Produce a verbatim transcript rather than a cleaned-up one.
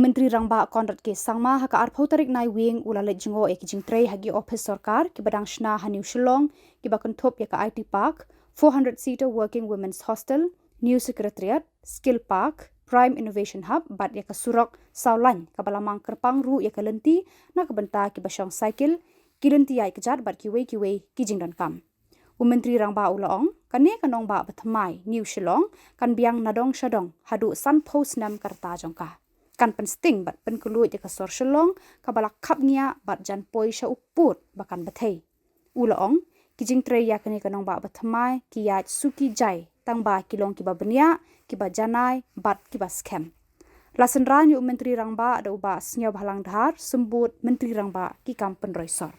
Myntri Rangbah Conrad K Sangma ha ka arphew tarik Naiwieng u la leit jngoh ïa ki jingtrei ha ki ophis sorkar kiba dang shna ha New Shillong, kiba kynthup ïa ka I T Park, four hundred seater Working Women's Hostel, New Secretariat, Skill Park, Prime Innovation Hub bad ïa ka surok saw lain kaba la mang kyrpang ruh ïa ka lynti na ka bynta kiba shong cycle, ki lynti ïaid kjat bad kiwei kiwei ki jingdonkam. U Myntri Rangbah u la ong, kane ka nongbah bathymmai New Shillong kan biang nadong shadong haduh sanphew snem ka rta jong ka. Kan pynsting bad pynkylluid ïa ka sor Shillong kaba la khapngiah bad jan poi sha u pud ba kan bthei. U la ong, ki jingtrei ïa kane ka nongbah bathymmai ki ïaid suki jai tang ba ki long kiba bniah, kiba janai bad kiba skhem. La synran ïa u Myntri Rangbah da u Bah Sniawbhalang Dhar, Symbud Myntri Rangbah ki kam pynroi sor.